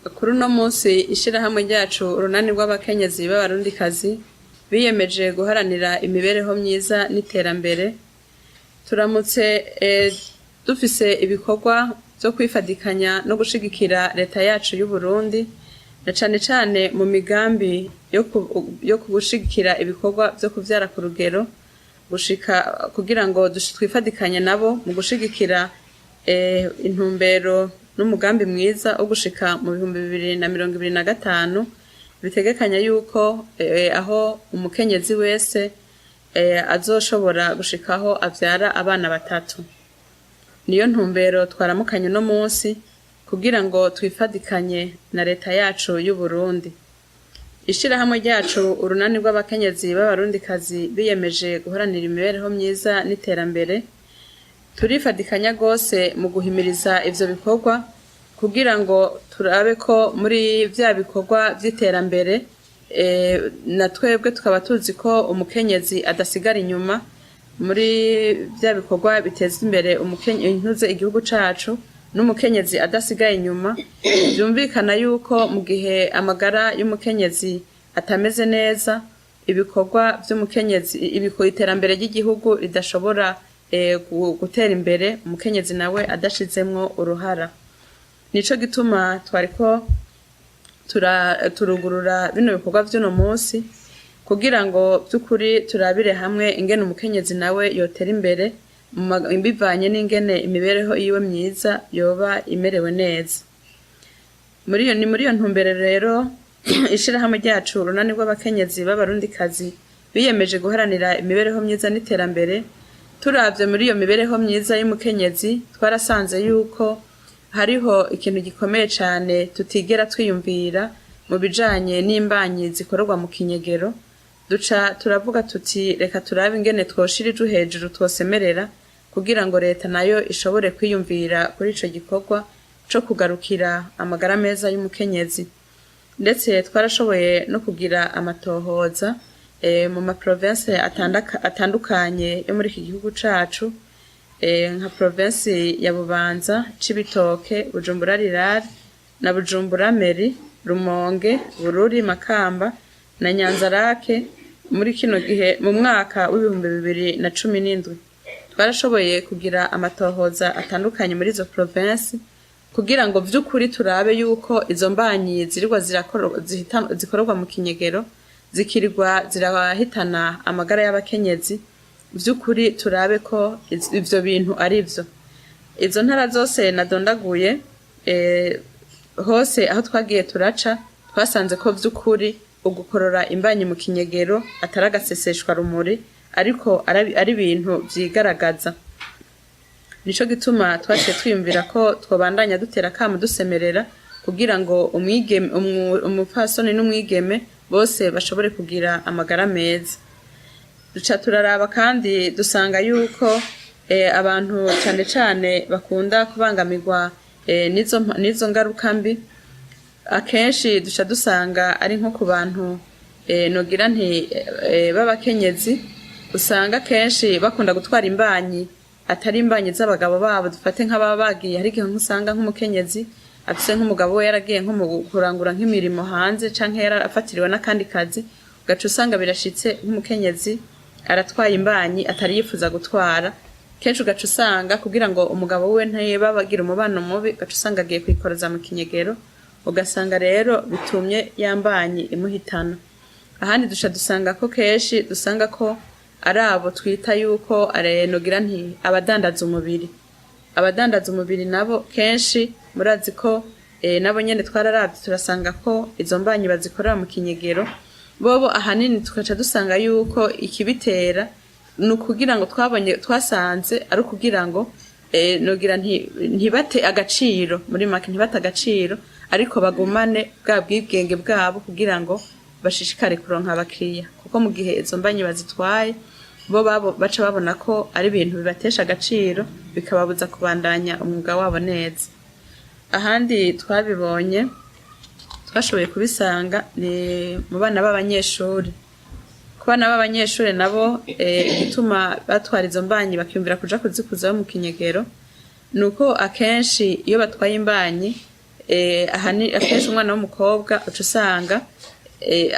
Kuri uno munsi, ishirahamwe ryacu, Urunani rw'Abakenyezi b'Abarundikazi biyemeje guharanira imibereho myiza n'iterambere, turamutse dufise ibikorwa vyo kwifadikanya no gushigikira leta yacu y'Uburundi, na cane cane mu migambi yo gushigikira ibikorwa vyo kuvyara ku rugero, gushika kugira ngo twifadikanye nabo mu gushigikira intumbero n'umugambi mwiza wo gushika mu 2025, bitegekanya yuko aho umukenyezi wese azoshobora gushikaho avyara abana batatu. Niyo ntumbero twaramukanye uno munsi kugira ngo twifadikanye na leta yacu y'Uburundi. Ishirahamwe ryacu, Urunani rw'Abakenyezi b'Abarundikazi biyemeje guharanira imibereho myiza n'iterambere, turifadikanya rwose mu guhimiriza ivyo bikorwa kugira ngo turabe ko muri vya bikorwa vy'iterambere, na twebwe tukaba tuzi ko umukenyezi adasigara inyuma muri vya bikorwa biteza imbere intuze igihugu cacu, n'umukenyezi adasigaye inyuma. Vyumvikana yuko mu gihe amagara y'umukenyezi atameze neza, ibikorwa vy'umukenyezi, iterambere ry'igihugu ridashobora gutera imbere umukenyezi nawe adashizemwo uruhara. Nico gituma twariko turugurura bino bikorwa vy'uno munsi kugira ngo vy'ukuri turabire hamwe ingene umukenyezi nawe yotera imbere bivanye n'ingene imibereho yiwe myiza yoba imerewe neza. Muri iyo, ni muri iyo ntumbero rero ishirahamwe ryacu, Urunani rw'Abakenyezi b'Abarundikazi biyemeje guharanira imibereho myiza n'iterambere, turavye muri iyo mibereho myiza y'umukenyezi, twarasanze yuko hariho ikintu gikomeye cane tutigera twiyumvira mu bijanye n'imbanyi zikorerwa mu kinyegero. Duca turavuga tuti: "Reka turabe ingene twoshira ijwi hejuru, twosemerera kugira ngo leta nayo ishobore kwiyumvira kuri ico gikorwa co kugarukira amagara meza y'umukenyezi." Ndetse twarashoboye no kugira amatohoza mu ma province atandukanye yo muri iki gihugu cacu, nka province ya Bubanza, Cibitoke, Bujumbura Rural na Bujumbura Mairie, Rumonge, Bururi, Makamba na Nyanzarake. Muri kino gihe, mu mwaka w'2017, twarashoboye kugira amatohoza atandukanye muri izo province kugira ngo vy'ukuri turabe yuko izo mbanyi zirirwa zikorerwa mu kinyegero zikirirwa zirahitana amagara y'abakenyezi, vy'ukuri turabe ko ivyo bintu ari vyo. Izo ntara zose nadondaguye, hose aho twagiye turaca, twasanze ko vy'ukuri ugukorora imbanyi mu kinyegero atari agaseseshwa rumuri, ariko ari ibintu vyigaragaza. Nico gituma twaciye twiyumvira ko twobandanya dutera akamo, dusemerera kugira ngo umwigeme, umupfasoni n'umwigeme bose bashobore kugira amagara meza. Duca turaraba kandi dusanga yuko abantu cane cane bakunda kubangamirwa n'izo ngaruka mbi, akenshi duca dusanga ari nko ku bantu, nogira nti b'abakenyezi, usanga kenshi bakunda gutwara imbanyi atari imbanyi z'abagabo babo. Dufate nk'ababa bagiye, hari igihe usanga nk'umukenyezi afise nk'umugabo we yaragiye nko mu kurangura nk'imirimo hanze, canke yarafatiriwe n'akandi kazi, ugaca usanga birashitse nk'umukenyezi aratwaye imbanyi atari yifuza gutwara. Kenshi ugaca usanga kugira ngo umugabo we nteba bagira umubano mubi, ugaca usanga agiye kwikoroza mu kinyegero, ugasanga rero bitumye ya mbanyi imuhitana. Ahandi duca dusanga ko kenshi dusanga ko ari abo twita yuko nogira nti abadandaza umubiri. Abadandaza umubiri nabo kenshi murazi ko nabo nyene twararavye turasanga ko izo mbanyi bazikorera mu kinyegero. Bobo ahanini tukaca dusanga yuko ikibitera ni ukugira ngo twabonye, twasanze ari ukugira ngo nogira nti ntibate agaciro, muri make ntibate agaciro, ariko bagumane bwa bwigenge bwabo kugira ngo bashishikare kuronka abakiriya, kuko mu gihe izo mbanyi bazitwaye, bo babo baca babona ko ari ibintu bibatesha agaciro, bikababuza kubandanya umwuga wabo neza. Ahandi twabibonye, twashoboye kubisanga, ni mu bana b'abanyeshuri. Ku bana b'abanyeshuri nabo, igituma batwara izo mbanyi bakiyumvira kuja kuzikuzayo mu kinyegero, ni uko akenshi iyo batwaye imbanyi Akenshi umwana w'umukobwa uca usanga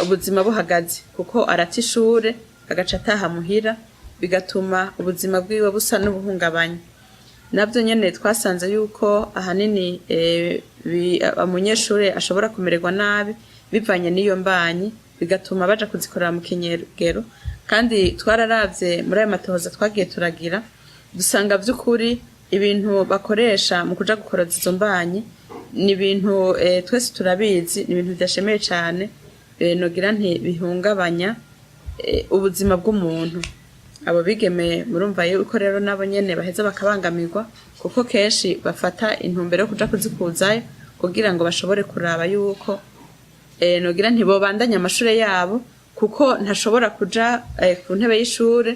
ubuzima buhagaze, kuko arata ishure agaca ataha muhira, bigatuma ubuzima bwiwe busa n'ubuhungabanya. Navyo nyene twasanze yuko ahanini umunyeshure ashobora kumererwa nabi bivanye n'iyo mbanyi, bigatuma baja kuzikorera mu kinyegero. Kandi twararavye muri ayo matohoza twagiye turagira, dusanga vy'ukuri ibintu bakoresha mu kuja gukoroza izo mbanyi ni ibintu, twese turabizi, ni ibintu bidashemeye cane, nogira nti bihungabanya ubuzima bw'umuntu. Abo bigeme murumva yuko rero nabo nyene baheza bakabangamirwa, kuko kenshi bafata intumbero yo kuja kuzikuzayo kugira ngo bashobore kuraba yuko nogira ntibobandanya amashure yabo, kuko ntashobora kuja ku ntebe y'ishure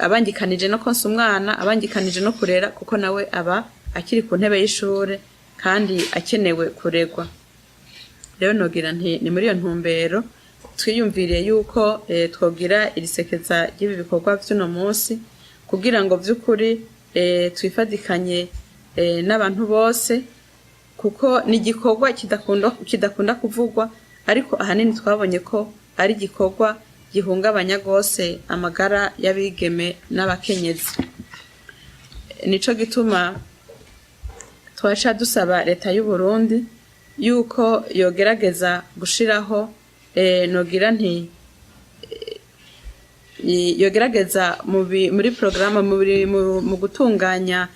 abangikanije no konsa umwana, abangikanije no kurera, kuko nawe aba akiri ku ntebe y'ishure kandi akenewe kuregwa. Rero nogira nti ni muri iyo ntumbero twiyumviriye yuko twogira iri sekeza ry'ibi bikorwa vy'uno munsi, kugira ngo vy'ukuri twifadikanye n'abantu bose, kuko ni igikorwa kidakunda kuvugwa, ariko ahanini twabonye ko ari igikorwa gihungabanya rwose amagara y'abigeme n'abakenyezi. Nico gituma twaca dusaba leta y'u Burundi yuko yogerageza gushiraho, nogira nti yogerageza muri porogaramu, mu gutunganya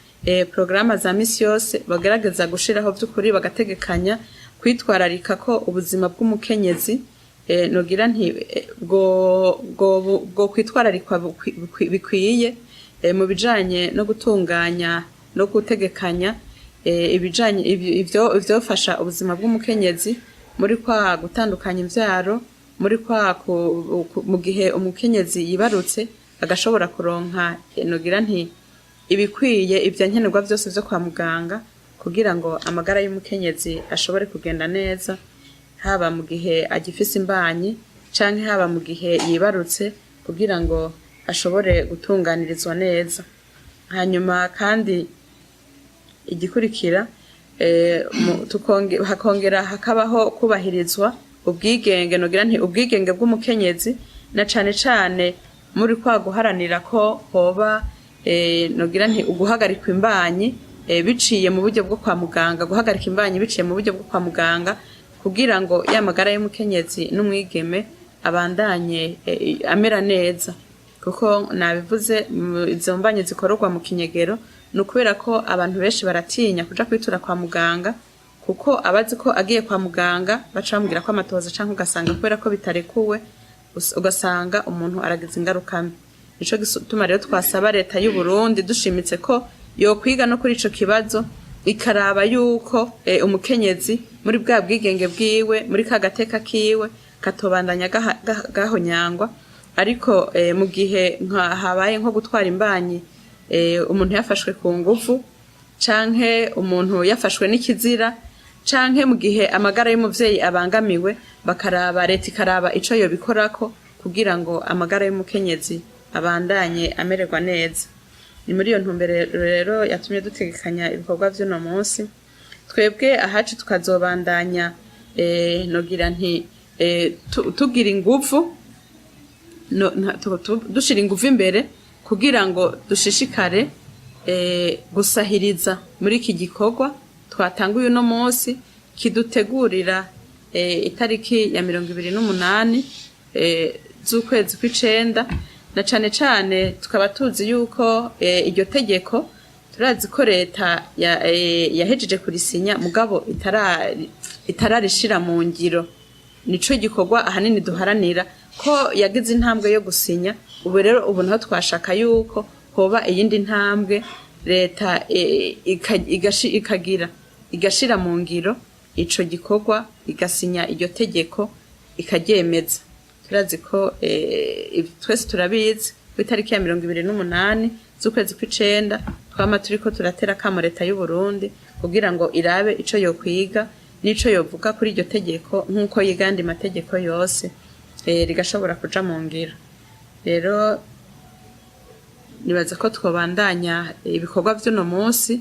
porogaramu za misi yose, bagerageza gushiraho vy'ukuri, bagategekanya kwitwararika ko ubuzima bw'umukenyezi, nogira nti bwo kwitwararikwa bikwiye mu bijanye no gutunganya no gutegekanya ibijanye ivyo ivyofasha ubuzima bw'umukenyezi muri kwa gutandukanya imvyaro, muri kwa mu gihe umukenyezi yibarutse agashobora kuronka, nogira nti ibikwiye, ivya nkenerwa vyose vyo kwa muganga, kugira ngo amagara y'umukenyezi ashobore kugenda neza, haba mu gihe agifise imbanyi canke haba mu gihe yibarutse, kugira ngo ashobore gutunganirizwa neza. Hanyuma kandi igikurikira, hakongera hakabaho kubahirizwa ubwigenge, nogira nti ubwigenge bw'umukenyezi, na cane cane muri kwa guharanira ko hoba, nogira nti uguhagarikwa imbanyi biciye mu buryo bwo kwa muganga, guhagarika imbanyi biciye mu buryo bwo kwa muganga, kugira ngo ya magara y'umukenyezi n'umwigeme abandanye amera neza. Kuko nabivuze, izo mbanyi zikorerwa mu kinyegero ni ukubera ko abantu benshi baratinya kuja kwitura kwa muganga, kuko abazi ko agiye kwa muganga baca bamubwira ko amatohoza, canke ugasanga kubera ko bitarekuwe, ugasanga umuntu aragize ingaruka mbi. Nico gituma rero twasaba leta y'u Burundi dushimitse ko yokwiga no kuri ico kibazo, ikaraba yuko umukenyezi muri bwa bwigenge bwiwe, muri ka gateka kiwe, katobandanya gahonyangwa. Ariko mu gihe nka habaye nko gutwara imbanyi, umuntu yafashwe ku nguvu, canke umuntu yafashwe n'ikizira, canke mu gihe amagara y'umuvyeyi abangamiwe, bakaraba, leta ikaraba ico yobikorako kugira ngo amagara y'umukenyezi abandanye amererwa neza. Ni muri iyo ntumbero rero yatumye dutegekanya ibikorwa vy'uno munsi. Twebwe ahacu tukazobandanya, nogira nti tugira inguvu no, dushira inguvu imbere kugira ngo dushishikare gusahiriza muri iki gikorwa twatanguye uno munsi, kidutegurira itariki ya 28 z'ukwezi kw'icenda. Na cane cane tukaba tuzi yuko iryo tegeko, turazi ko leta yahejeje kurisinya, mugabo itararishira mu ngiro. Nico gikorwa ahanini duharanira, ko yagize intambwe yo gusinya. Ubu rero, ubu naho twashaka yuko hoba iyindi ntambwe, leta ikagira igashira mu ngiro ico gikorwa, igasinya iryo tegeko, ikaryemeza. Turazi ko twese turabizi ku itariki ya 28 z'ukwezi kw'icenda twama turiko turatera akamo leta y'u Burundi kugira ngo irabe ico yokwiga n'ico yovuga kuri iryo tegeko, nk'uko yiga ayandi mategeko yose, rigashobora kuja mu ngiro. Rero nibaza ko twobandanya ibikorwa vy'uno munsi.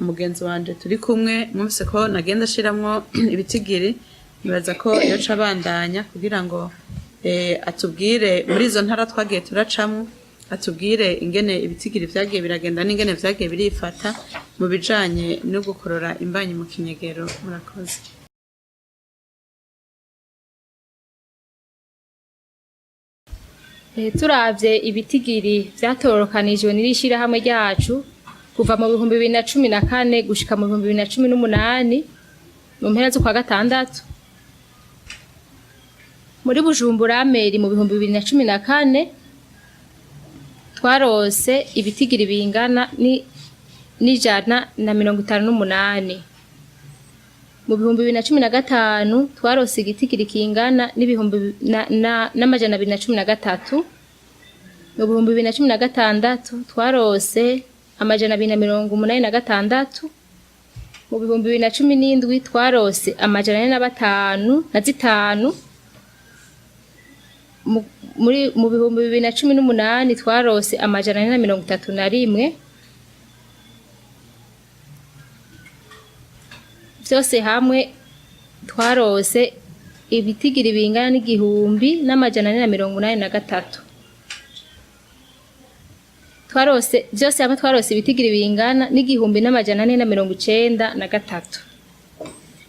Mugenzi wanje turi kumwe, mwumvise ko nagenda ashiramwo ibitigiri, nibaza ko yoca abandanya kugira ngo atubwire muri izo ntara twagiye turacamwo, atubwire ingene ibitigiri vyagiye biragenda n'ingene vyagiye birifata mu bijanye no gukorora imbanyi mu kinyegero. Murakoze. Turavye ibitigiri vyatorokanijwe n'iri shirahamwe ryacu kuva mu 2014 gushika mu 2018 mu mpera z'ukwa gatandatu, muri Bujumbura Meri mu 2014 twarose ibitigiri bingana n'158. Mu 2015 twarose igitigiri kingana n'ibihumbi n'213. Mu 2016 twarose 286. Mu 2017 twarose 405 na 5. Mu 2018 twarose 431. Vyose hamwe twarose ibitigiri bingana n'1483. Twarose vyose hamwe, twarose ibitigiri bingana n'1493.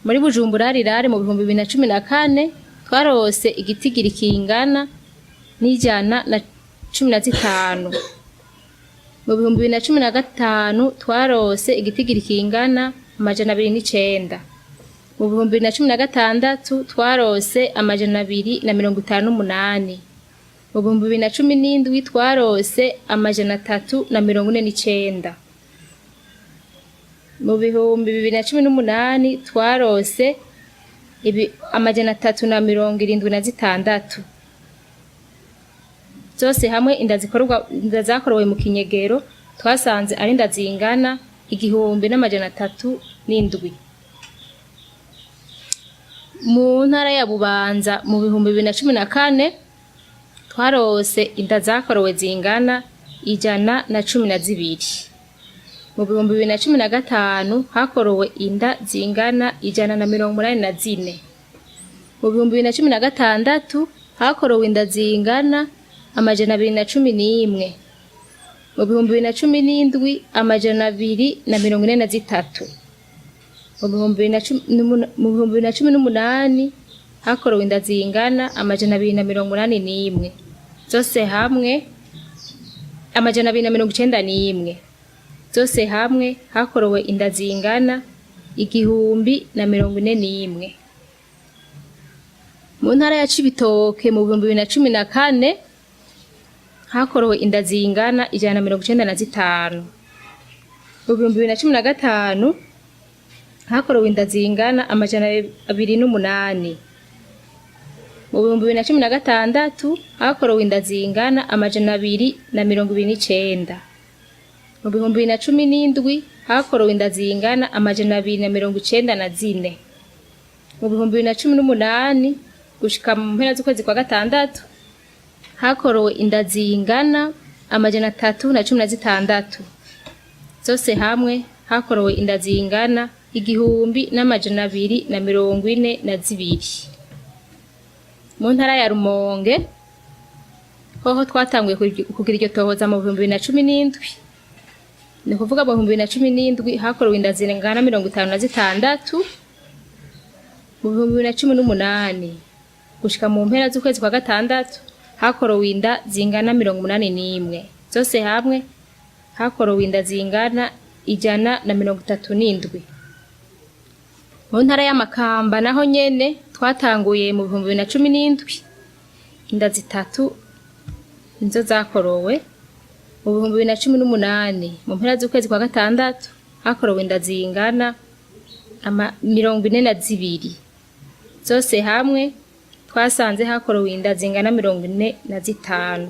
Muri Bujumbura rirare mu 2014 twarose igitigiri kingana n'115. Mu 2015 twarose igitigiri kingana 209. Mu 2016 twarose 258. Mu 2017 twarose 349. Mu 2018 twarose 376. Zose hamwe inda zakorowe mu kinyegero twasanze ari inda zingana 1307. Mu ntara ya Bubanza mu 2014 twarose inda zakorowe zingana 112. Mu 2015 hakorowe inda zingana 184. Mu 2016 hakorowe inda zingana 211. Mu 2017 243. Mu 2018 hakorowe inda zingana 281. Zose hamwe 291. Zose hamwe hakorowe inda zingana 1041. Mu ntara ya Cibitoke mu 2014 hakorowe inda zingana 195. Mu 2015 hakorowe inda zingana 208. Mu 2016 hakorowe inda zingana 229. Mu 2017 hakorowe inda zingana 294. Mu 2018 gushika mu mpera z'ukwezi kwa gatandatu hakorowe inda zingana 316. Zose hamwe hakorowe inda zingana 1242. Mu ntara ya Rumonge hoho twatanguye kugira iryo tohoza mu 2017. Ni ukuvuga mu 2017 hakorowe inda zingana 56. Mu 2018 gushika mu mpera z'ukwezi kwa gatandatu hakorowe inda zingana 81. Zose hamwe hakorowe inda zingana 137. Mu ntara ya Makamba naho nyene twatanguye mu 2017, inda zitatu nizo zakorowe. Mu 2018 mu mpera z'ukwezi kwa gatandatu hakorowe inda zingana 42. Zose hamwe twasanze hakorowe inda zingana 45.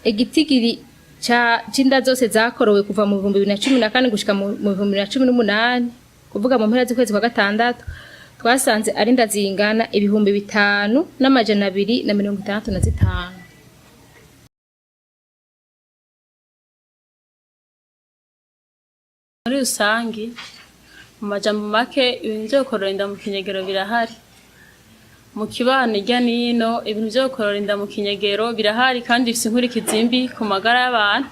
Igitigiri c'inda zose zakorowe kuva mu 2014 gushika mu 2018, kuvuga mu mpera z'ukwezi kwa gatandatu, twasanze ari inda zingana 5265. Muri rusangi, mu majambo make, ibintu vyo gukorora inda mu kinyegero birahari mu kibano irya nino. Ibintu vyo gukorora inda mu kinyegero birahari kandi bifise inkurikizi mbi ku magara y'abantu,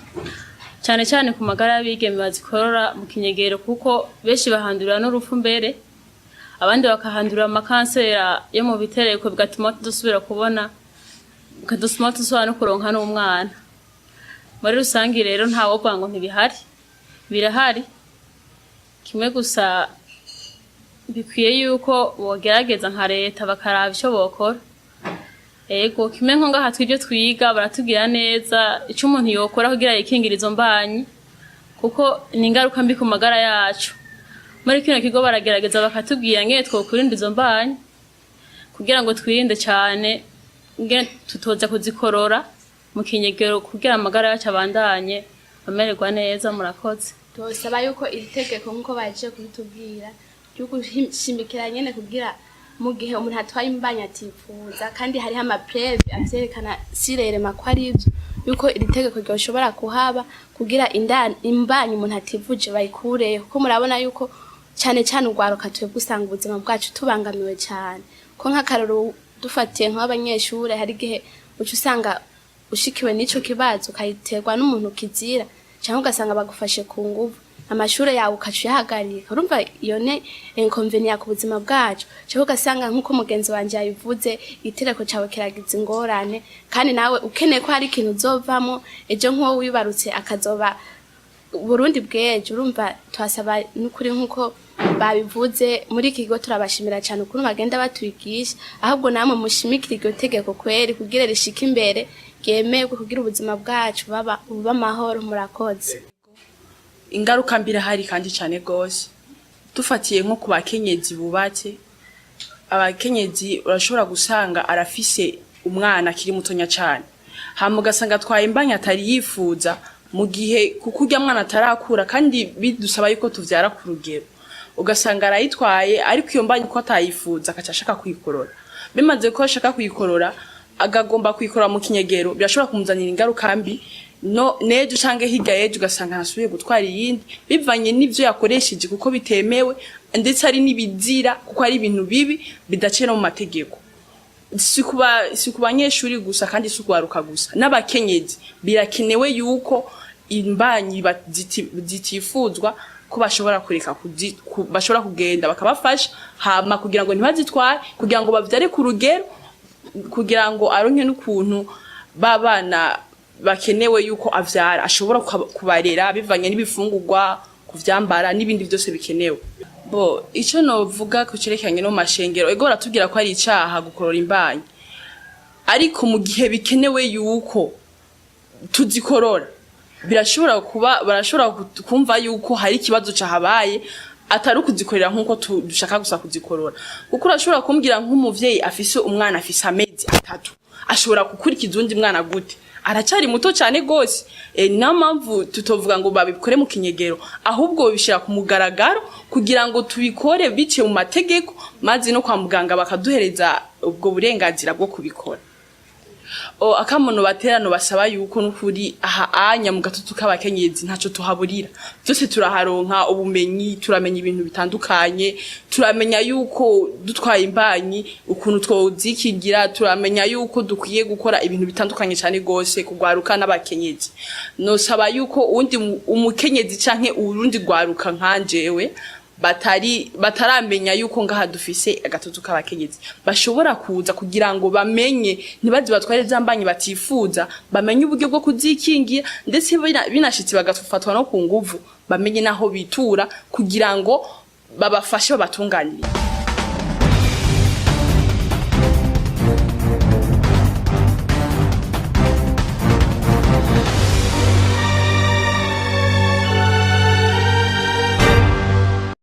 cane cane ku magara y'abigeme bazikorora mu kinyegero, kuko benshi bahandurira n'urupfu, mbere abandi bakahandurira amakansera yo mu bitereko, bigatuma tudasubira kubona, bigatuma tudasubira no kuronka n'umwana. Muri rusangi rero, ntawovuga ngo ntibihari, birahari. Kimwe gusa, bikwiye yuko bogerageza nka leta bakaraba ico bokora. Ego, kimwe nko ngaha twivyo twiga, baratubwira neza ico umuntu yokora kugira yikingire izo mbanyi, kuko ni ingaruka mbi ku magara yacu. Muri kino kigo baragerageza bakatubwira ngene twokwirinda izo mbanyi, kugira ngo twirinde cane ngene tutoza kuzikorora mu kinyegero, kugira amagara yacu abandanye amererwa neza. Murakoze. Tubasaba yuko iri tegeko, nk'uko baje kubitubwira, ryo gushimikira nyene kugira mu gihe umuntu atwaye imbanyi atifuza, kandi hariho ama preuves avyerekana sirerema ko ari ivyo, yuko iri tegeko ryoshobora kuhaba kugira imbanyi umuntu ativuje bayikureho, kuko murabona yuko cane cane urwaruka twebwe usanga ubuzima bwacu tubangamiwe cane, ko nk'akarorero dufatiye nk'abanyeshure, hari igihe uca usanga ushikiwe n'ico kibazo ukayiterwa n'umuntu kizira, cyangwa ugasanga bagufashe ku nguvu, amashure yawe ukaca uyahagarika. Urumva iyo ni inconvénient ku buzima bwacu. Cyangwa ugasanga, nk'uko mugenzi wanje yabivuze, igitereko cawe kiragize ingorane, kandi nawe ukeneye ko hari ikintu uzovamo ejo, nk'uwo wibarutse akazoba Burundi bw'ejo. Urumva twasaba n'ukuri, nk'uko babivuze muri iki kigo, turabashimira cyane ukuntu bagenda batwigisha. Ahubwo namwe mushimikire iryo tegeko kweri, kugira rishike imbere, ryemerwe, kugira ubuzima bwacu baba bube amahoro. Murakoze. Ingaruka mbi irahari kandi cane gose. Dufatiye nko ku bakenyezi bubatse, abakenyezi urashobora gusanga arafise umwana akiri mutonya cane, hama ugasanga atwaye imbanyi atari yifuza, mu gihe kuko urya mwana atarakura, kandi bidusaba yuko tuvyara ku rugero, ugasanga arayitwaye, ariko iyo mbanyi ko atayifuza akaca ashaka kuyikorora. Bimaze ko ashaka kuyikorora, agagomba kuyikorora mu kinyegero, birashobora kumuzanira ingaruka mbi no nejo canke hirya yejo, ugasanga ntasubiye gutwara iyindi bivanye n'ivyo yakoresheje, kuko bitemewe, ndetse ari n'ibizira, kuko ari ibintu bibi bidaciye no mu mategeko. Si ku banyeshuri gusa kandi si kubaruka gusa, n'abakenyezi birakenewe yuko imbanyi zitifuzwa ko bashobora kureka bashobora kugenda bakabafasha, hama kugira ngo ntibazitware, kugira ngo bavyare ku rugero, kugira ngo aronke n'ukuntu babana bakenewe yuko avyara ashobora kubarera bivanye n'ibifungurwa, kuvyambara n'ibindi vyose bikenewe. Bo ico novuga ku cerekeranye no mu mashengero, ego baratubwira ko ari icaha gukorora imbanyi, ariko mu gihe bikenewe yuko tuzikorora, birashobora kuba barashobora kumva yuko hari ikibazo cahabaye, atari ukuzikorera nk'uko dushaka gusa kuzikorora. Kuko urashobora kumbwira nk'umuvyeyi afise umwana afise amezi 3 ashobora gukurikiza uwundi mwana gute? Aracari muto cane gose. Niyo mpamvu tutovuga ngo babikore mu kinyegero, ahubwo babishira ku mugaragaro kugira ngo tubikore biciye mu mategeko, maze no kwa muganga bakaduhereza ubwo burenganzira bwo kubikora. O akamono baterano basaba yuko nukuri aha anya mu gatutu k'abakenyezi ntaco tuhaburira, byose turaharonka ubumenyi, turamenya ibintu bitandukanye, turamenya yuko dutwaye imbanyi ukuntu twozikigira, turamenya yuko dukwiye gukora ibintu bitandukanye cyane gose kugwaruka n'abakenyezi. Nosaba yuko uwundi umukenyezi canke urundi gwaruka nkanjewe batari bataramenya yuko ngaha dufise agatutu k'abakenyezi bashobora kuza kugira ngo bamenye, ntibaze batware za mbanyi batifuza, bamenye uburyo bwo kuzikingira, ndetse binashitse bagafatwa no ku nguvu, bamenye naho bitura kugira ngo babafashe, babatunganirize.